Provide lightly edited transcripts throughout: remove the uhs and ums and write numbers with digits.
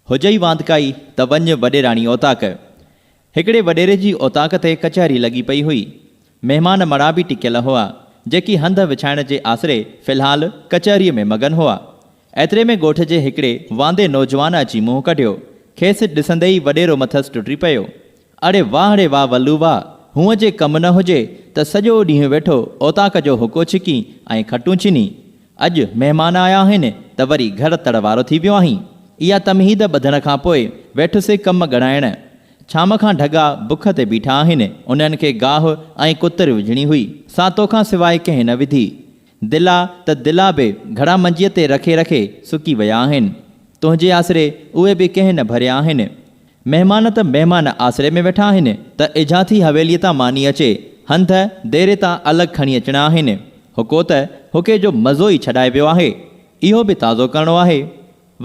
هجئي واندڪائي ته وڃ وڏيراڻي اوطاق. هڪڙي وڏيري جي اوطاق تي ڪچهري لڳي پئي هئي. مهمان مڙا به ٽڪيل هئا، جيڪي هنڌ وڇائڻ جي آسري في الحال ڪچهريء ۾ مگن هئا. ايتري ۾ ڳوٺ جي هڪڙي واندي نوجوان اچي منهن ڪڍيو. کيس ڏسندي ئي وڏيرو مٿس ٽٽي پيو. اڙي واهه ڙي واهه ولو واهه، هونء جي ڪم نه هجي ته سڄو ڏينهن ويٺو اوطاق جو حڪو ڇڪين ۽ کٽون ڇنين. اڄ مهمان آيا آهن ته وري گهر تڙ وارو ٿي ويو آهين. اها تمهيد ٻڌڻ کان پوء ويٺس ڪم ڳڻائڻ. ڇام کان ڍڳا بک تي بيٺا آهن، انهن کي گاهه ۽ ڪتر وجهڻي هئي، سا توکان سواء ڪنهن نه وڌي. دلا ته دلا به گهڙا منجيء تي رکي رکي سڪي ويا آهن. تنهنجي آسري اهي به ڪنهن نه ڀريا آهن. مهمان ته مهمان آسري ۾ ويٺا آهن ته اجها ٿي حويليء تان ماني اچي، هنڌ ديري تان الڳ کڻي اچڻا آهن. حڪو ته حڪي جو مزو ئي ڇڏائي ويو آهي. اهو به تازو ڪرڻو آهي.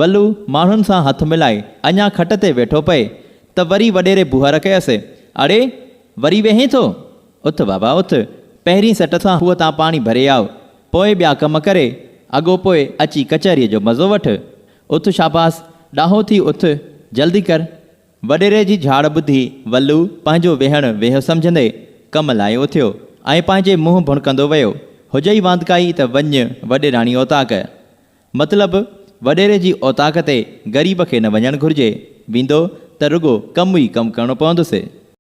ولو ماڻهن سان هٿ ملائي اڃا کٽ تي ويٺو پئي ته وري وڏيري بوهر ڪيس، اڙي! وري ويهين ٿو؟ اٿ بابا اٿ، پهرين سٽ سان کوهه تان پاڻي ڀري آء، پوء ٻيا ڪم ڪري، اڳو پوء اچي ڪچهريء جو مزو وٺ. اٿ شاباس، ڏاهو ٿي اٿ، جلدي ڪر. وڏيري جي جهاڙ ٻڌي ولو پنهنجو ويهڻ ويهه سمجهندي ڪم لاء اٿيو ۽ پنهنجي منهن ڀڻڪندو ويو. هجئي واندڪائي ته وڃ وڏيراڻي اوطاق. مطلب وڏيري جي اوطاق تي غريب کي نه وڃڻ گهرجي، ويندو ته رڳو ڪم ئي ڪم ڪرڻو پوندس.